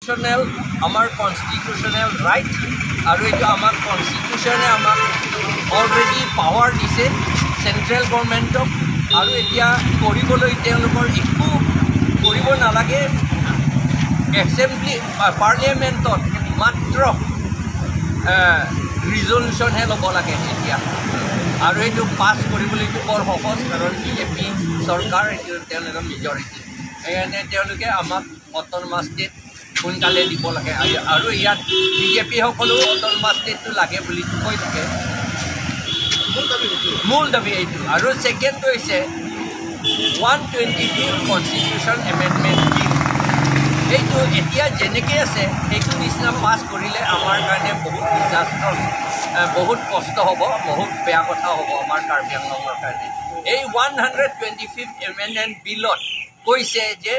আমাৰ constitutional right আৰু এইটো আমাক কনষ্টিটিউশ্যনে আমাক অলৰেডি পাৱাৰ দিছে চেণ্ট্ৰেল গভৰ্ণমেণ্টক। আৰু এতিয়া কৰিবলৈ তেওঁলোকৰ একো কৰিব নালাগে, এছেম্বলি পাৰ্লিয়ামেণ্টত মাত্ৰ ৰিজলিউশ্যনহে ল'ব লাগে এতিয়া। আৰু এইটো পাছ কৰিবলৈতো বৰ সহজ, কাৰণ বিজেপি চৰকাৰ, এইটো তেওঁলোকৰ মেজৰিটি, সেইকাৰণে তেওঁলোকে আমাক অট'নমাছ ষ্টেট সোনকালে দিব লাগে। আৰু ইয়াত বিজেপিসকলেও অট'নমাছ ষ্টেটটো লাগে বুলি কৈ থাকে, মূল দাবী এইটো। আৰু ছেকেণ্ডটো হৈছে 125 কনষ্টিটিউশ্যন এমেণ্ডমেণ্ট বিল, সেইটো এতিয়া যেনেকৈ আছে সেইটো নিচিনা পাছ কৰিলে আমাৰ কাৰণে বহুত ডিজাষ্টাৰ, বহুত কষ্ট হ'ব, বহুত বেয়া কথা হ'ব আমাৰ কাৰ্বি আংলঙৰ কাৰণে। এই 125 এমেণ্ডমেণ্ট বিলত কৈছে যে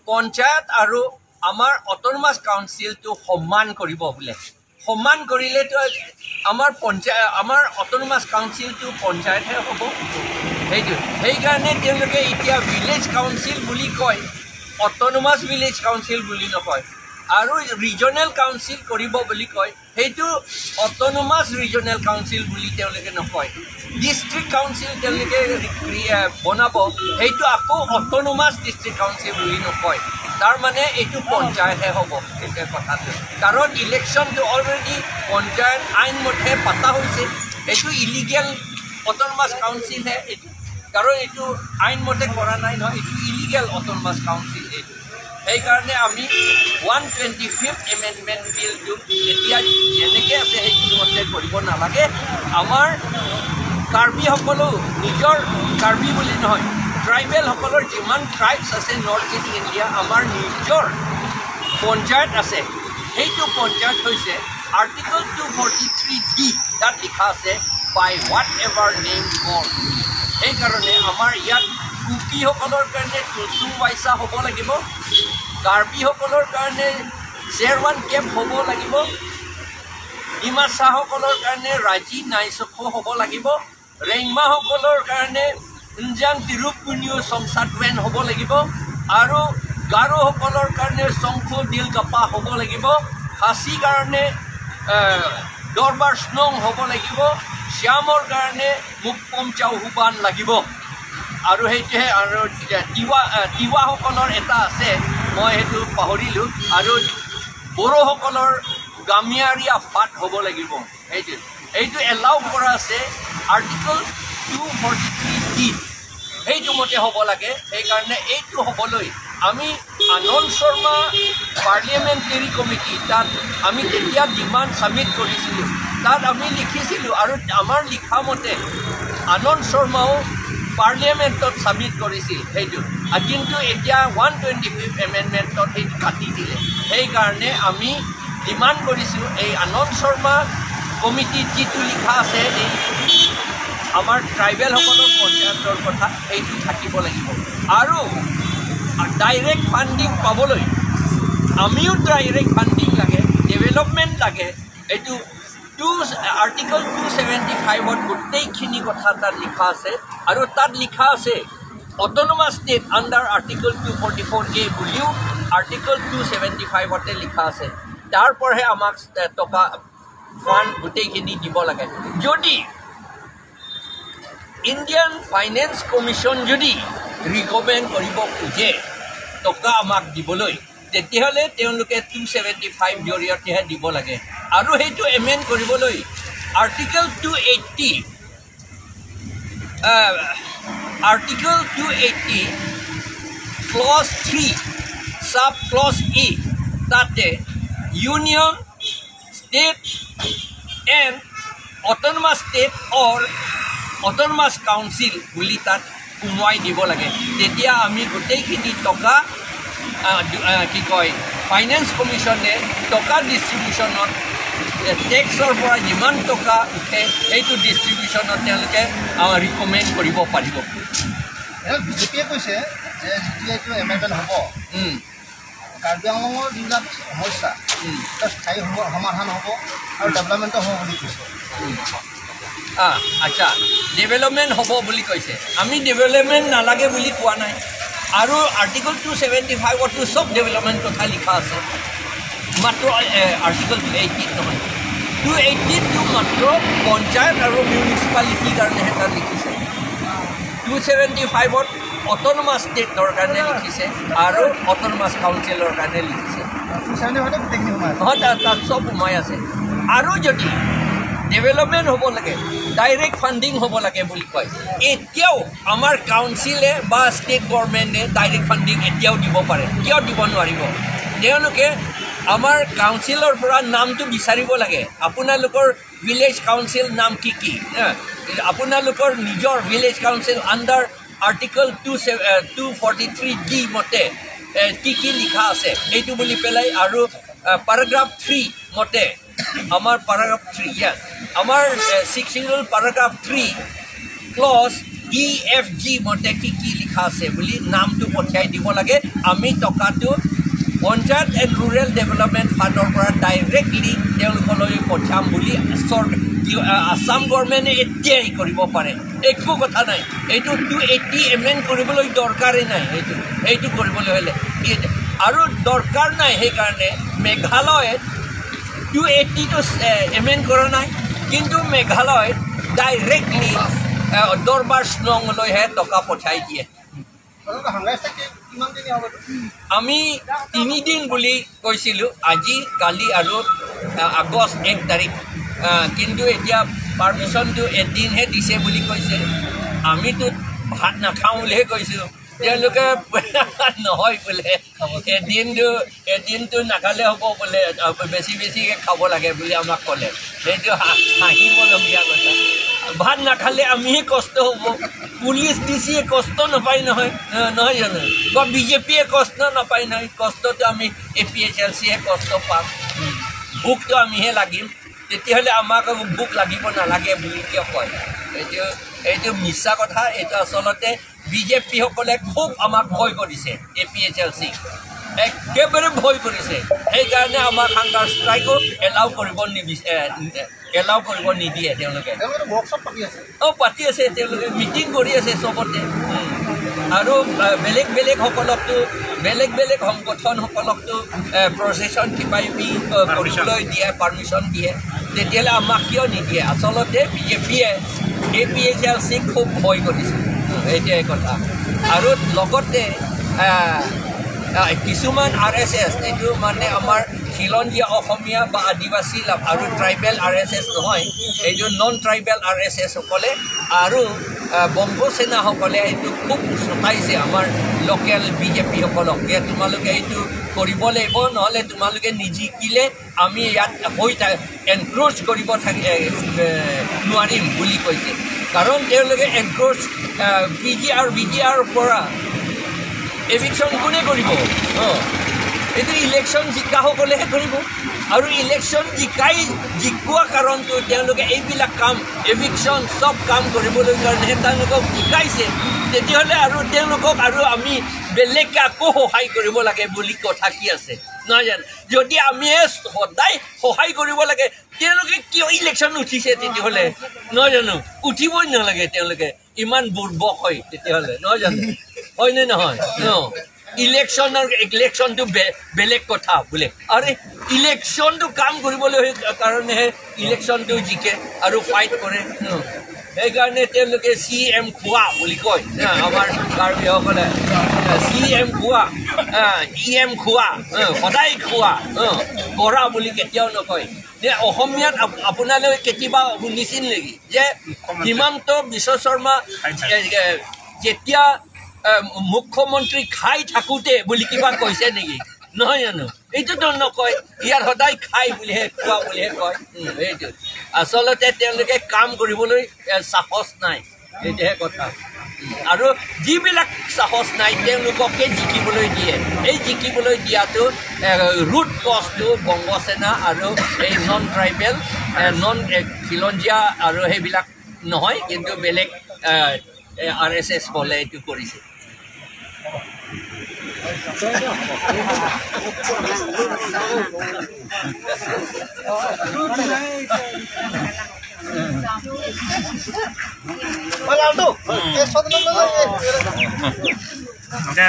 পঞ্চায়ত আৰু আমাৰ অট'নমাছ কাউন্সিলটো সন্মান কৰিব বোলে। সন্মান কৰিলেতো আমাৰ পঞ্চায়ত, আমাৰ অট'নমাছ কাউন্সিলটো পঞ্চায়তহে হ'ব, সেইটো সেইকাৰণে তেওঁলোকে এতিয়া ভিলেজ কাউন্সিল বুলি কয়, অট'নমাছ ভিলেজ কাউন্সিল বুলি নকয়। আৰু ৰিজনেল কাউন্সিল কৰিব বুলি কয়, সেইটো অট'নমাছ ৰিজনেল কাউন্সিল বুলি তেওঁলোকে নকয়। ডিষ্ট্ৰিক্ট কাউন্সিল তেওঁলোকে বনাব, সেইটো আকৌ অট'নমাছ ডিষ্ট্ৰিক্ট কাউন্সিল বুলি নকয়। তাৰমানে এইটো পঞ্চায়তহে হ'ব এতিয়া কথাটো, কাৰণ ইলেকশ্যনটো অলৰেডি পঞ্চায়ত আইনমতে পতা হৈছে, এইটো ইলিগেল অট'নমাছ কাউন্সিলহে এইটো, কাৰণ এইটো আইনমতে কৰা নাই নহয়, এইটো ইলিগেল অট'নমাছ কাউন্সিল এইটো। সেইকাৰণে আমি 125 এমেণ্ডমেণ্ট বিলটো এতিয়া যেনেকৈ আছে সেইটো মতে কৰিব নালাগে। আমাৰ কাৰ্বিসকলেও নিজৰ, কাৰ্বি বুলি নহয়, ট্ৰাইবেলসকলৰ যিমান ট্ৰাইবছ আছে নৰ্থ ইষ্ট ইণ্ডিয়া, আমাৰ নিজৰ পঞ্চায়ত আছে। সেইটো পঞ্চায়ত হৈছে আৰ্টিকল 243 ডি, তাত লিখা আছে by what ever name কল। সেইকাৰণে আমাৰ ইয়াত কুকিসকলৰ কাৰণে টুচুং ৱাইচা হ'ব লাগিব, কাৰ্বিসকলৰ কাৰণে চেৰৱান কেম্প হ'ব লাগিব, ডিমাচাসকলৰ কাৰণে ৰাজি নাইচখ হ'ব লাগিব, ৰেংমাসকলৰ কাৰণে ইঞ্জাং তিৰুপুনিও সংসাদৱেন হ'ব লাগিব, আৰু গাৰোসকলৰ কাৰণে শংখ দিল কাপা হ'ব লাগিব, খাচী কাৰণে দৰবাৰ স্নং হ'ব লাগিব, শ্যামৰ কাৰণে মুকপম চাও হুবান লাগিব। আৰু সেইটোহে। আৰু তিৱাসকলৰ এটা আছে, মই সেইটো পাহৰিলোঁ। আৰু বড়োসকলৰ গামিয়াৰীয়া ফাট হ'ব লাগিব। সেইটো এইটো এলাউ কৰা আছে আৰ্টিকল 243 ডি, সেইটো মতে হ'ব লাগে। সেইকাৰণে এইটো হ'বলৈ আমি আনন্দ শৰ্মা পাৰ্লিয়ামেণ্টেৰী কমিটি, তাত আমি তেতিয়া ডিমাণ্ড ছাবমিট কৰিছিলোঁ, তাত আমি লিখিছিলোঁ আৰু আমাৰ লিখা মতে আনন্দ শৰ্মাও পাৰ্লিয়ামেণ্টত ছাবমিট কৰিছিল সেইটো। কিন্তু এতিয়া 125 এমেণ্ডমেণ্টত সেইটো কাটি দিলে। সেইকাৰণে আমি ডিমাণ্ড কৰিছোঁ এই আনন্দ শৰ্মা কমিটিত যিটো লিখা আছে এই আমাৰ ট্ৰাইবেলসকলৰ পঞ্চায়তৰ কথা, সেইটো থাকিব লাগিব। আৰু ডাইৰেক্ট ফাণ্ডিং পাবলৈ আমিও ডাইৰেক্ট ফাণ্ডিং লাগে, ডেভেলপমেণ্ট লাগে। এইটো আৰ্টিকল 275ত গোটেইখিনি কথা তাত লিখা আছে। আৰু তাত লিখা আছে autonomous state under article 244 A বুলিও আৰ্টিকল 275তে লিখা আছে। তাৰ পৰাহে আমাক টকা ফাণ্ড গোটেইখিনি দিব লাগে। যদি ইণ্ডিয়ান ফাইনেন্স কমিশ্যন যদি ৰিকমেণ্ড কৰিব খোজে টকা আমাক দিবলৈ, তেতিয়াহ'লে তেওঁলোকে 275 জৰিয়তেহে দিব লাগে। আৰু সেইটো এমেণ্ড কৰিবলৈ article 280 clause 3 sub clause E, তাতে union, state and autonomous state or autonomous council বুলি তাত সোমোৱাই দিব লাগে। তেতিয়া আমি গোটেইখিনি টকা কি কয়, ফাইনেন্স কমিশ্যনে টকা ডিষ্ট্ৰিবিউশ্যনত টেক্সৰ পৰা যিমান টকা উঠে সেইটো ডিষ্ট্ৰিবিউশ্যনত তেওঁলোকে ৰিকমেণ্ড কৰিব পাৰিব। বিজেপিয়ে কৈছে যে যেতিয়া এইটো এমেণ্ডমেণ্ট হ'ব, কাৰ্বি আংলঙৰ যিবিলাক সমস্যা স্থায়ী সমাধান হ'ব আৰু ডেভেলপমেণ্টো হ'ব বুলি কৈছে। আচ্ছা, ডেভেলপমেণ্ট হ'ব বুলি কৈছে। আমি ডেভেলপমেণ্ট নালাগে বুলি কোৱা নাই। আৰু আৰ্টিকল 275তো চব ডেভেলপমেণ্ট কথা লিখা আছে, মাত্ৰ আৰ্টিকল 280 নহয়। 280টো মাত্ৰ পঞ্চায়ত আৰু মিউনিচিপালিটিৰ কাৰণেহে তাত লিখিছে। 275ত অট'নমাছ ষ্টেটৰ কাৰণে লিখিছে আৰু অট'নমাছ কাউন্সিলৰ কাৰণে লিখিছে। হয়, তাত চব সোমাই আছে। আৰু যদি ডেভেলপমেণ্ট হ'ব লাগে, ডাইৰেক্ট ফাণ্ডিং হ'ব লাগে বুলি কয়, এতিয়াও আমাৰ কাউন্সিলে বা ষ্টেট গভৰ্ণমেণ্টে ডাইৰেক্ট ফাণ্ডিং এতিয়াও দিব পাৰে। কিয় দিব নোৱাৰিব? তেওঁলোকে আমাৰ কাউন্সিলৰ পৰা নামটো বিচাৰিব লাগে। আপোনালোকৰ ভিলেজ কাউন্সিল নাম কি কি, আপোনালোকৰ নিজৰ village council under article 243D মতে কি কি লিখা আছে এইটো বুলি পেলাই, আৰু পেৰাগ্ৰাফ 3 মতে আমাৰ পেৰাগ্ৰাফ 3 ইয়াছ আমাৰ 6 schedule paragraph 3 clause DFG মতে কি কি লিখা আছে বুলি নামটো পঠিয়াই দিব লাগে। আমি টকাটো পঞ্চায়ত এণ্ড ৰুৰেল ডেভেলপমেণ্ট ফাণ্ডৰ পৰা ডাইৰেক্টলি তেওঁলোকলৈ পঠিয়াম বুলি আছাম গভৰ্ণমেণ্টে এতিয়াই কৰিব পাৰে, একো কথা নাই। এইটো 280 এমেণ্ড কৰিবলৈ দৰকাৰেই নাই, সেইটো কৰিবলৈ হ'লে আৰু দৰকাৰ নাই। সেইকাৰণে মেঘালয়ত 280টো এমেণ্ড কৰা নাই, কিন্তু মেঘালয়ত ডাইৰেক্টলি দৰবাৰ শ্লংলৈহে টকা পঠাই দিয়ে। আমি 3 দিন বুলি কৈছিলোঁ, আজি, কালি আৰু আগষ্ট 1 তাৰিখ, কিন্তু এতিয়া পাৰ্মিশ্যনটো এদিনহে দিছে বুলি কৈছে। আমিতো ভাত নাখাওঁ বুলিহে কৈছোঁ, তেওঁলোকে নহয় বোলে, এদিনটো নাখালে হ'ব বোলে, বেছি বেছিকৈ খাব লাগে বুলি আমাক ক'লে। সেইটো হাঁহিবলগীয়া কথা। ভাত নাখালে আমিহে কষ্ট হ'ব, পুলিচ ডি চিয়ে কষ্ট নাপায় নহয়, নহয় জানো? বা বিজেপিয়ে কষ্ট নাপায় নহয়, কষ্টটো আমি APHLCয়ে কষ্ট পাম, ভোকটো আমিহে লাগিম। তেতিয়াহ'লে আমাক ভোক লাগিব নালাগে বুলি কিয় কয়? এইটো মিছা কথা। এইটো আচলতে বিজেপিসকলে খুব আমাক ভয় কৰিছে, APHLC একেবাৰে ভয় কৰিছে। সেইকাৰণে আমাক হাংগাৰ ষ্ট্ৰাইকো এলাউ কৰিব নিদিয়ে তেওঁলোকে। অঁ, পাতি আছে তেওঁলোকে, মিটিং কৰি আছে চবতে। আৰু বেলেগ বেলেগসকলকতো, বেলেগ বেলেগ সংগঠনসকলকতো প্ৰচেছন কিবা কিবি কৰিবলৈ দিয়ে, পাৰ্মিশ্যন দিয়ে, তেতিয়াহ'লে আমাক কিয় নিদিয়ে? আচলতে বিজেপিয়ে APHLCক খুব ভয় কৰিছে, সেইটোৱে কথা। আৰু লগতে কিছুমান RSS, এইটো মানে আমাৰ খিলঞ্জীয়া অসমীয়া বা আদিবাসী আৰু ট্ৰাইবেল RSS নহয়, এইটো নন ট্ৰাইবেল RSSসকলে আৰু বংগসেনাসকলে এইটো খুব চতাইছে আমাৰ লোকেল বিজেপিসকলক যে তোমালোকে এইটো কৰিব লাগিব, নহ'লে তোমালোকে নিজিকিলে আমি ইয়াত হৈ থাক এনক্ৰ'চ কৰিব থাকি নোৱাৰিম বুলি কৈছে। কাৰণ তেওঁলোকে এনক্ৰ'চ PGR BGR পৰা এভিকশ্যন কোনে কৰিব? অঁ, এইটো ইলেকশ্যন জিকাসকলেহে কৰিব। আৰু ইলেকশ্যন জিকোৱা কাৰণটো তেওঁলোকে এইবিলাক কাম এভিকশ্যন চব কাম কৰিবলৈ কাৰণেহে তেওঁলোকক জিকাইছে। তেতিয়াহ'লে আৰু তেওঁলোকক আৰু আমি বেলেগকৈ আকৌ সহায় কৰিব লাগে বুলি কথা কি আছে? নহয় জানো? যদি আমি সদায় সহায় কৰিব লাগে, তেওঁলোকে কিয় ইলেকশ্যন উঠিছে তেতিয়াহ'লে? নহয় জানো? উঠিবই নালাগে তেওঁলোকে, ইমান বুৰ্বক হয় তেতিয়াহ'লে, নহয় জানো? হয়নে নহয়? ন ইলেকশ্যনটো বেলেগ কথা বোলে। আৰে ইলেকশ্যনটো কাম কৰিবলৈ কাৰণেহে ইলেকশ্যনটো জিকে আৰু ফাইট কৰে। সেইকাৰণে তেওঁলোকে CM খোৱা বুলি কয় আমাৰ কাৰ্বিসকলে, CM খোৱা, EM খোৱা, সদায় খোৱা, কৰা বুলি কেতিয়াও নকয়। যে অসমীয়াত আপোনালোকে কেতিয়াবা শুনিছিল নেকি যে হিমন্ত বিশ্ব শৰ্মা যেতিয়া মুখ্যমন্ত্ৰী খাই থাকোঁতে বুলি কিবা কৈছে নেকি? নহয় জানো? এইটোতো নকয়, ইয়াৰ সদায় খাই বুলিহে, খোৱা বুলিহে কয়। সেইটো আচলতে তেওঁলোকে কাম কৰিবলৈ সাহস নাই, সেইটোহে কথা। আৰু যিবিলাক সাহস নাই তেওঁলোককে জিকিবলৈ দিয়ে। এই জিকিবলৈ দিয়াটো ৰুট কজটো বংগসেনা আৰু এই নন ট্ৰাইবেল, নন খিলঞ্জীয়া আৰু সেইবিলাক নহয়, কিন্তু বেলেগ RSS হ'লে এইটো কৰিছে। লালটু, এই দে।